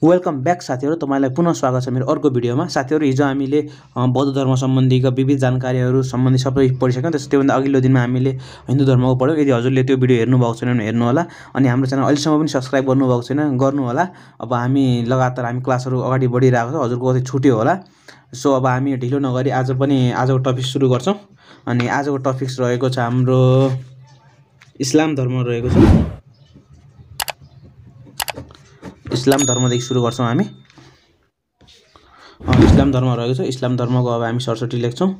Welcome back साथीहरु, तपाईलाई पुनः स्वागत छ मेरो अर्को भिडियोमा। साथीहरु, हिजो हामीले बौद्ध धर्म सम्बन्धीका विविध जानकारीहरु सम्बन्धी सबै पढिसक्यौं। त्यसैभन्दा अघिल्लो दिनमा हामीले हिन्दू धर्मको पढ्यौं। यदि हजुरले त्यो भिडियो हेर्नु भएको छैन भने हेर्नु होला अनि हाम्रो च्यानल अहिलेसम्म पनि सब्स्क्राइब गर्नु भएको छैन गर्नु होला। अब हामी लगातार क्लासहरु अगाडि बढिरहेको छ। हजुरको कतै छुट्यो होला। सो अब हामी ढिलो नगरी आजको टपिक सुरु गर्छौं। अनि आजको टपिक्स रहेको छ हाम्रो इस्लाम धर्म रहेको छ। इस्लाम धर्मदेखि सुरु गर्छौं हामी। इस्लाम धर्म रहेको छ। इस्लाम धर्मको अब हामी सरस्वती लेख्छौं।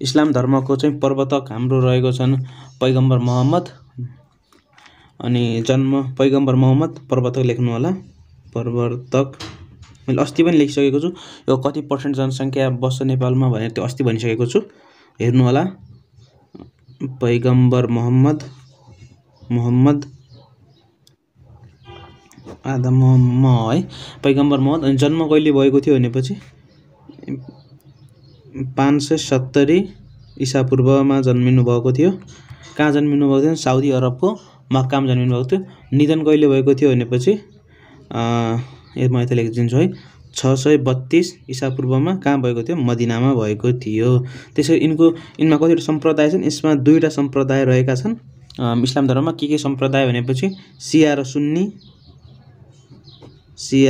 इस्लाम धर्मको चाहिँ प्रवर्तक हाम्रो रहेको छन् पैगम्बर मोहम्मद। अनि जन्म पैगम्बर मोहम्मद, प्रवर्तक लेख्नु होला। प्रवर्तक मैले अस्ति पनि लेखिसकेको छु। यो कति % जनसंख्या बस्छ नेपालमा भने त्यो अस्ति भनिसकेको छु, हेर्नु होला। पैगम्बर मोहम्मद आदम है, पैगम्बर मोहम्मद। अनि जन्म कहिले भएको थियो भनेपछि 570 ईसा पूर्वमा जन्मिनु भएको थियो। कहाँ जन्मिनु भएको थियो? साउदी अरबको मक्कामा जन्मिनु भएको थियो। निधन कहिले भएको थियो भनेपछि म यता लेखिदिन्छु है, 632 ईसा पूर्वमा कहाँ भएको थियो? मदीनामा भएको थियो। त्यसैले यिनमा कतिवटा सम्प्रदाय छन्? यसमा दुईटा सम्प्रदाय रहेका छन् इस्लाम धर्ममा। के सम्प्रदाय भनेपछि शिया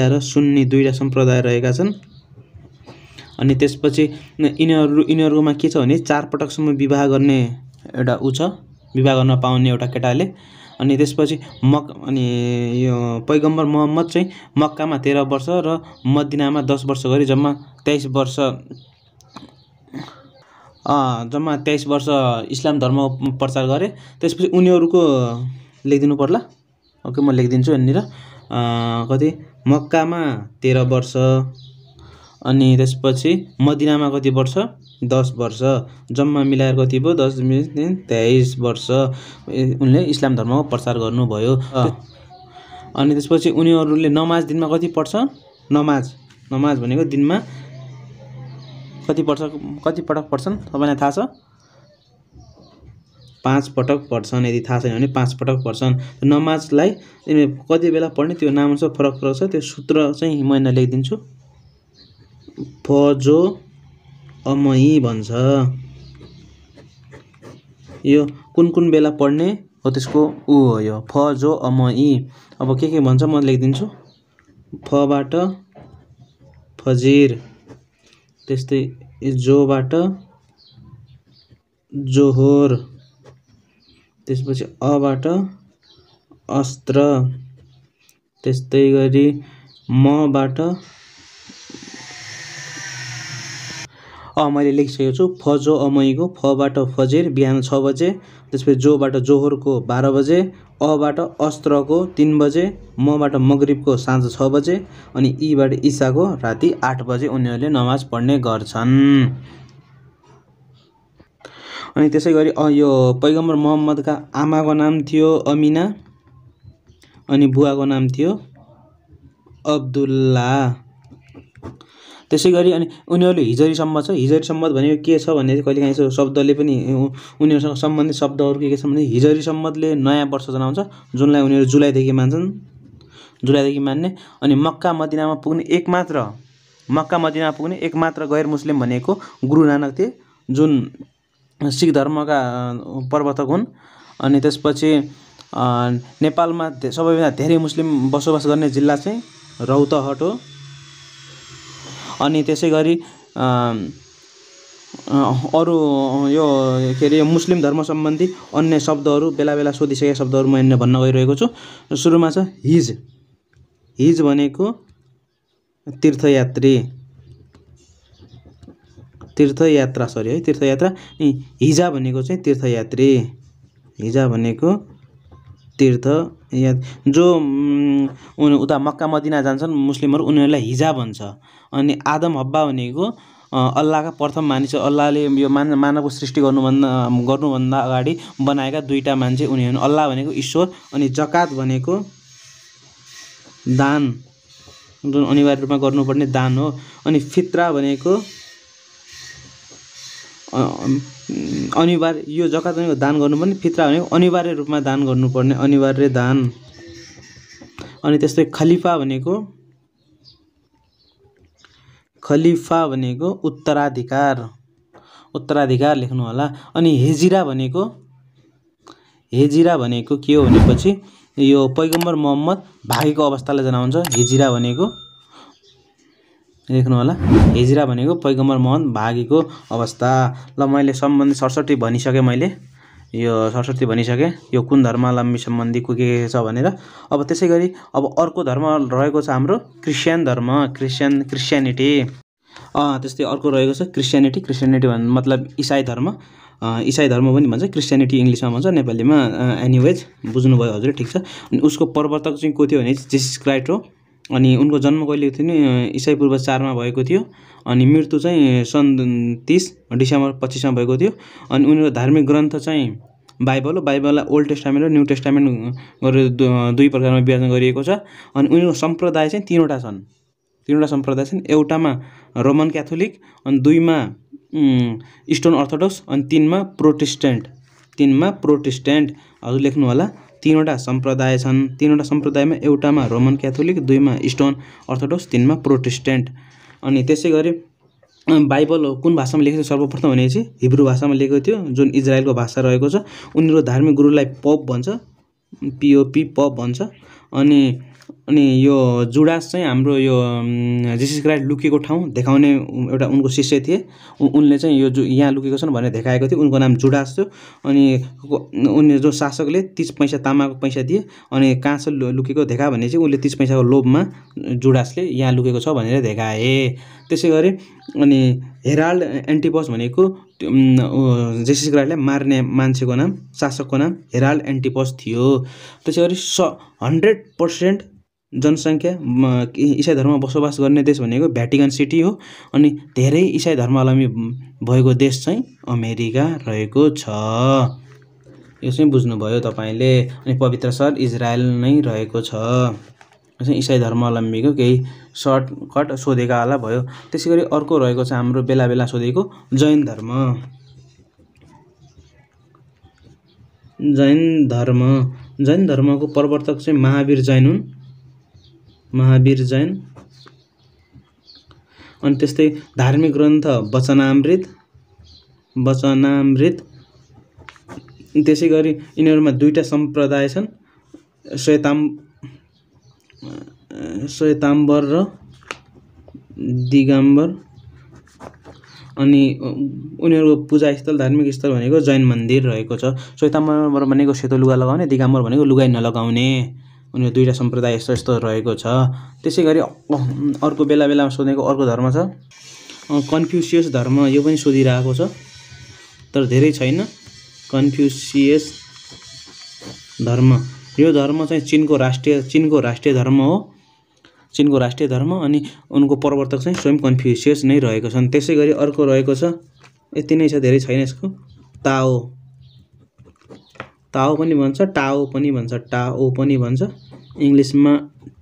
र सुन्नी दुईटा सम्प्रदाय रहेका छन्। अनि त्यसपछि यिनीहरुमा के छ भने 4 पटकसम्म विवाह गर्ने एउटा विवाह गर्न पाउने एउटा केटाले। अनि त्यसपछि यो पैगम्बर मोहम्मद चाहिँ मक्कामा 13 वर्ष र मदीनामा 10 वर्ष गरी जम्मा 23 वर्ष इस्लाम धर्म प्रचार गरे। त्यसपछि उनीहरुको लेखिदिनु पर्ला। ओके, म लेखिदिन्छु यहाँनिर। कति मक्कामा 13 वर्ष अनि त्यसपछि मदीनामा कति वर्ष? 10 वर्ष, जम्मा मिलाएर कति भयो? 10 23 वर्ष उनले इस्लाम धर्मको प्रचार गर्नुभयो। अनि त्यसपछि उनीहरुले नमाज दिनमा कति पढ्छ? नमाज भनेको दिनमा कति पटक पढ्छन् तपाईलाई थाहा छ? 5 पटक पढ्छन्। यदि थाहा छैन भने 5 पटक पढ्छन्। नमाजलाई कति बेला पढ्ने त्यो नाम अनुसार फरक छ। त्यो सूत्र चाहिँ म यहाँ लेखिदिन्छु। फजो अमई भन्छ। यो कुन बेला पढ्ने हो त्यसको हो यो फजो अमई। अब के भन्छ म लेखिदिन्छु। फबाट फजिर, त्यस्तै जोबाट जोहोर, त्यसपछि अबाट अस्त्र, त्यस्तै गरी मबाट मैले लेखिसकेको छु। फजो अमईको फबाट फजिर बिहान 6 बजे, त्यसपछि जोबाट जोहोरको 12 बजे, अबाट अस्त्रको 3 बजे, मबाट मगरिबको साँझ 6 बजे अनि ईबाट ईशाको राति 8 बजे उनीहरूले नमाज पढ्ने गर्छन्। अनि त्यसैगरी यो पैगम्बर मोहम्मदका आमाको नाम थियो अमिना अनि बुवाको नाम थियो अब्दुल्ला। त्यसैगरी अनि उनीहरुले हिजरी सम्मत छ। हिजरी सम्मत भनेको के छ भने कहिलेकाहीँ यसो शब्दले पनि उनीहरुसँग सम्बन्धित शब्दहरु के छ भने हिजरी सम्मतले नयाँ वर्ष जनाउँछ, जुनलाई उनीहरु जुलाईदेखि मान्छन्, जुलाईदेखि मान्ने। अनि मक्का मदीनामा पुग्ने एकमात्र गैर मुस्लिम भनेको गुरु नानक थिए, जुन सिख धर्मका प्रवर्तक हुन्। अनि त्यसपछि नेपालमा सबैभन्दा धेरै मुस्लिम बसोबास गर्ने जिल्ला चाहिँ रौतहट हो। अनि त्यसैगरी अरु यो मुस्लिम धर्म सम्बन्धी अन्य शब्दहरु बेला सोधिसकेका शब्दहरु म यहाँ भन्न गइरहेको छु। सुरुमा छ हिज भनेको तीर्थयात्रा सरी है, तीर्थयात्रा। हिजा भनेको चाहिँ तीर्थयात्री। हिजा भनेको जो उता मक्का मदीना जान्छन् मुस्लिमहरु उनीहरुलाई हिजा भन्छ। अनि आदम हब्बा भनेको अल्लाहका प्रथम मानिस, अल्लाहले यो मानवको सृष्टि गर्नुभन्दा अगाडि बनाएका दुईटा मान्छे उनीहरु। अल्लाह भनेको ईश्वर अनि जकात भनेको दान, जुन अनिवार्य रूपमा गर्नुपर्ने दान हो। अनि फित्रा भनेको अनिवार्य, यो जकात भनेको दान गर्नुपर्ने, फित्रा भनेको अनिवार्य रूपमा दान गर्नुपर्ने अनिवार्य दान। अनि त्यस्तै खलिफा भनेको खलिफा भनेको उत्तराधिकार लेख्नु होला। अनि हेजिरा भनेको के हो भनेपछि यो पैगम्बर मोहम्मद भागेको अवस्थालाई जनाउँछ। हेजिरा भनेको लेख्नु होला। हेजिरा भनेको पैगम्बर मोहम्मद भागेको अवस्था। ल मैले सम्बन्धी 67 भनिसकेँ। यो कुन धर्मावलम्बी सम्बन्धी के छ भनेर। अब त्यसै गरी अब अर्को धर्म रहेको छ हाम्रो क्रिस्चियन धर्म, क्रिस्चियनिटी। त्यस्तै अर्को रहेको छ क्रिस्चियनिटी भन्नु मतलब इसाई धर्म पनि भन्छ, क्रिस्चियनिटी इङ्ग्लिसमा भन्छ, नेपालीमा एनिवेज बुझ्नुभयो हजुर, ठिक छ। अनि उसको प्रवर्तक चाहिँ को थियो भने जिसस क्राइस्ट हो। अनि उनको जन्म कहिले थियो नि ईसा पूर्व 4 मा भएको थियो। अनि मृत्यु चाहिँ सन् 30 डिसेम्बर 25 मा भएको थियो। अनि उनीहरूको धार्मिक ग्रन्थ चाहिँ बाइबल हो। बाइबललाई ओल्ड टेस्टामेन्ट र न्यू टेस्टामेन्ट गरेर दुई प्रकारमा विभाजन गरिएको छ। अनि उनीहरूको सम्प्रदाय चाहिँ तीनवटा सम्प्रदाय छन्। एउटामा रोमन क्याथोलिक, अनि दुईमा इस्टर्न अर्थोडक्स, अनि तीनमा प्रोटेस्टेन्ट। हजुर लेख्नु होला। तीनवटा सम्प्रदाय छन्। तीनवटा सम्प्रदायमा एउटामा रोमन क्याथोलिक, दुईमा इस्टर्न अर्थोडक्स, तीनमा प्रोटेस्टेन्ट। अनि त्यसै गरी बाइबल कुन भाषामा लेखेको थियो सर्वप्रथम भनेपछि हिब्रू भाषामा लेखेको थियो, जुन इजरायलको भाषा रहेको छ। उनीहरूको धार्मिक गुरुलाई पोप भन्छ, पोप भन्छ। अनि यो जुडास चाहिँ हाम्रो यो जिसस क्राइस्ट लुकेको ठाउँ देखाउने एउटा उनको शिष्य थिए। उनले चाहिँ यो यहाँ लुकेको छन् भनेर देखाएको थियो। उनको नाम जुडास थियो। अनि उनले जो शासकले 30 पैसा तामाको पैसा दिए। अनि कहाँ छ लुकेको देखा भने चाहिँ उसले 30 पैसाको लोभमा जुडासले यहाँ लुकेको छ भनेर देखाए। त्यसै गरी अनि हेराल्ड एन्टिपस भनेको जिसस क्राइस्टलाई मार्ने मान्छेको नाम, शासकको नाम हेराल्ड एन्टिपस थियो। त्यसै गरी 100% जनसङ्ख्या इसाई धर्ममा बसोबास गर्ने देश भनेको भ्याटिकन सिटी हो। अनि धेरै इसाई धर्मावलम्बी भएको देश चाहिँ अमेरिका रहेको छ। यो चाहिँ बुझ्नुभयो तपाईँले। अनि पवित्र सहर इजरायल नै रहेको छ। यो चाहिँ इसाई धर्मावलम्बीको केही सर्टकट सोधेका होला भयो। त्यसै गरी अर्को रहेको छ हाम्रो बेला सोधेको जैन धर्मको प्रवर्तक चाहिँ महावीर जैन हुन्। अनि त्यस्तै धार्मिक ग्रन्थ वचनामृत। त्यसै गरी यिनीहरूमा दुईटा सम्प्रदाय छन्, श्वेताम्बर र दिगम्बर। अनि उनीहरूको पूजा स्थल, धार्मिक स्थल भनेको जैन मन्दिर रहेको छ। श्वेताम्बर भनेको सेतो लुगा लगाउने, दिगम्बर भनेको लुगाइ नलगाउने। उनीहरू दुईटा सम्प्रदाय यस्तो रहेको छ। त्यसै गरी अर्को बेलामा सोधेको अर्को धर्म छ कन्फ्युसियस धर्म। यो पनि सोधिरहेको छ तर धेरै छैन। कन्फ्युसियस धर्म, यो धर्म चाहिँ चीनको राष्ट्रिय धर्म हो। अनि उनको प्रवर्तक चाहिँ स्वयं कन्फ्युसियस नै रहेको छन्। त्यसै गरी अर्को रहेको छ, यति नै छ, धेरै छैन यसको, ताओ पनि भन्छ, टाओ पनि भन्छ। इङ्ग्लिसमा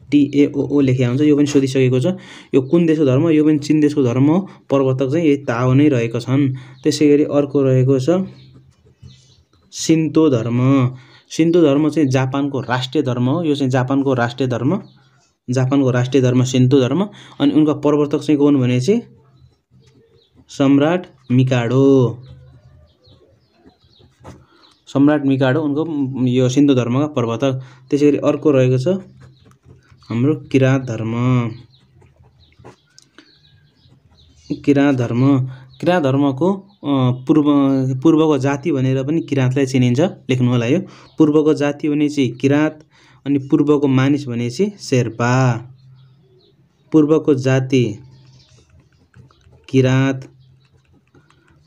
TAOO लेखेको हुन्छ। यो पनि सोधिसकेको छ। यो कुन देशको धर्म? यो पनि चीन देशको धर्म हो। प्रवर्तक चाहिँ यही ताओ नै रहेको छन्। त्यसै गरी अर्को रहेको छ सिन्तो धर्म चाहिँ जापानको राष्ट्रिय धर्म हो। यो चाहिँ जापानको राष्ट्रिय धर्म सिन्तो धर्म। अनि उनका प्रवर्तक चाहिँ को हुन् भनेपछि सम्राट मिकाडो उनको यो सिन्तो धर्मका प्रवर्तक। त्यसै गरी अर्को रहेको छ हाम्रो किराँत धर्मको पूर्वको जाति भनेर पनि किराँतलाई चिनिन्छ। लेख्नु होला यो। पूर्वको जाति भने चाहिँ किराँत, अनि पूर्वको मानिस भने चाहिँ शेर्पा। पूर्वको जाति किराँत,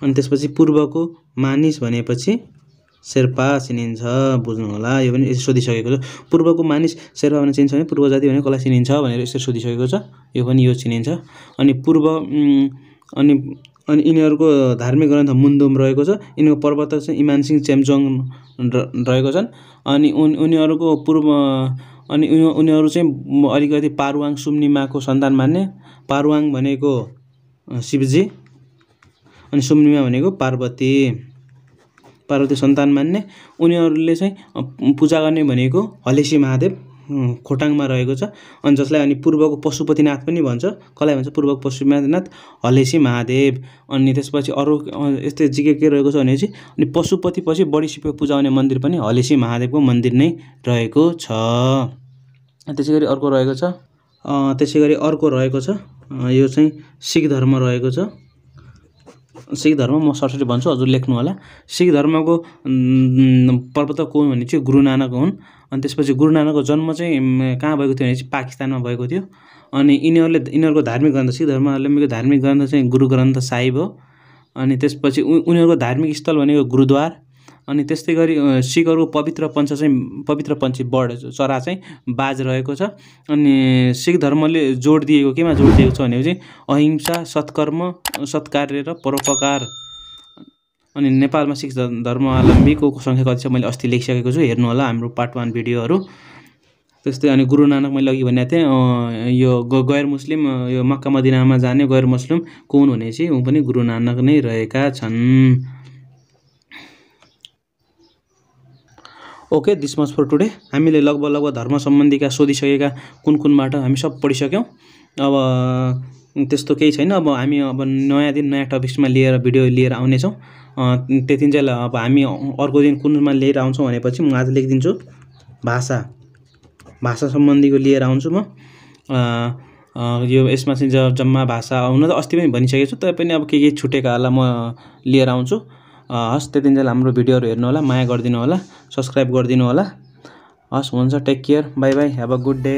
अनि त्यसपछि पूर्वको मानिस भनेपछि शेर्पा चिनिन्छ। बुझ्नु होला। यो पनि यसरी सोधिसकेको छ। पूर्वको मानिस शेर्पा भनेर चिनिन्छ भने पूर्व जाति भने कसलाई चिनिन्छ भनेर यसरी सोधिसकेको छ। यो पनि यो चिनिन्छ। अनि अनि यिनीहरूको धार्मिक ग्रन्थ मुन्दुम रहेको छ। यिनीहरूको प्रवर्तक चाहिँ इमानसिंह चेम्जोङ रहेको छन्। अनि उनीहरू चाहिँ अलिकति पारुवाङ सुम्निमाको सन्तान मान्ने। पारुवाङ भनेको शिवजी, अनि सुम्निमा भनेको पार्वती सन्तान मान्ने। उनीहरूले चाहिँ पूजा गर्ने भनेको हलेसी महादेव खोटाङमा रहेको छ। अनि जसलाई अनि पूर्वको पशुपतिनाथ पनि भन्छ। कसलाई भन्छ पूर्वको पशुपतिनाथ? हलेसी महादेव। अनि त्यसपछि अरू यस्तै के रहेको छ भनेपछि अनि पशुपतिपछि बढी पूजा हुने मन्दिर पनि हलेसी महादेवको मन्दिर नै रहेको छ। त्यसै गरी अर्को रहेको छ यो चाहिँ सिख धर्म रहेको छ। सिख धर्म म सरसरी भन्छु, हजुर लेख्नु होला। सिख धर्मको प्रवर्तक को हुन् भने चाहिँ गुरु नानक हुन्। अनि त्यसपछि गुरु नानकको जन्म चाहिँ कहाँ भएको थियो भने चाहिँ पाकिस्तानमा भएको थियो। अनि यिनीहरूको धार्मिक ग्रन्थ, सिख धर्मावलम्बीको धार्मिक ग्रन्थ चाहिँ गुरु ग्रन्थ साहिब हो। अनि त्यसपछि उनीहरूको धार्मिक स्थल भनेको गुरुद्वार। अनि त्यस्तै गरी सिखहरूको पवित्र पन्छी बर्ड चरा चाहिँ बाज रहेको छ। अनि सिख धर्मले जोड दिएको केमा जोड दिएको छ भनेपछि अहिंसा, सत्कर्म, सत्कार्य र परोपकार। अनि नेपालमा सिख धर्मावलम्बीको सङ्ख्या कति छ मैले अस्ति लेखिसकेको छु, हेर्नु होला हाम्रो पार्ट 1 भिडियोहरू। त्यस्तै अनि गुरु नानक मैले अघि भनेको थिएँ यो गैर मुस्लिम यो मक्का मदिनामा जाने गैर मुस्लिम को हुन् भनेपछि उनी पनि गुरु नानक नै रहेका छन्। Okay, this much for today. हामीले लगभग धर्म सम्बन्धीका सोधिसकेका कुनबाट हामी सब पढिसक्यौँ। अब त्यस्तो केही छैन। अब हामी नयाँ दिन नयाँ टपिक्समा भिडियो लिएर आउनेछौँ। त्यतिन्जेल अब हामी अर्को दिन कुनमा लिएर आउँछौँ भनेपछि म आज लेखिदिन्छु भाषा सम्बन्धीको लिएर आउँछु म। यो यसमा चाहिँ जम्मा भाषा हुन त अस्ति पनि भनिसकेको छु, तैपनि अब के छुटेकाहरूलाई म लिएर आउँछु। हस्, त्यतिन्जेल हाम्रो भिडियोहरू हेर्नु होला, माया गरिदिनु होला, सब्सक्राइब गरिदिनु होला। हस्, हुन्छ, take care, bye bye, have a good day.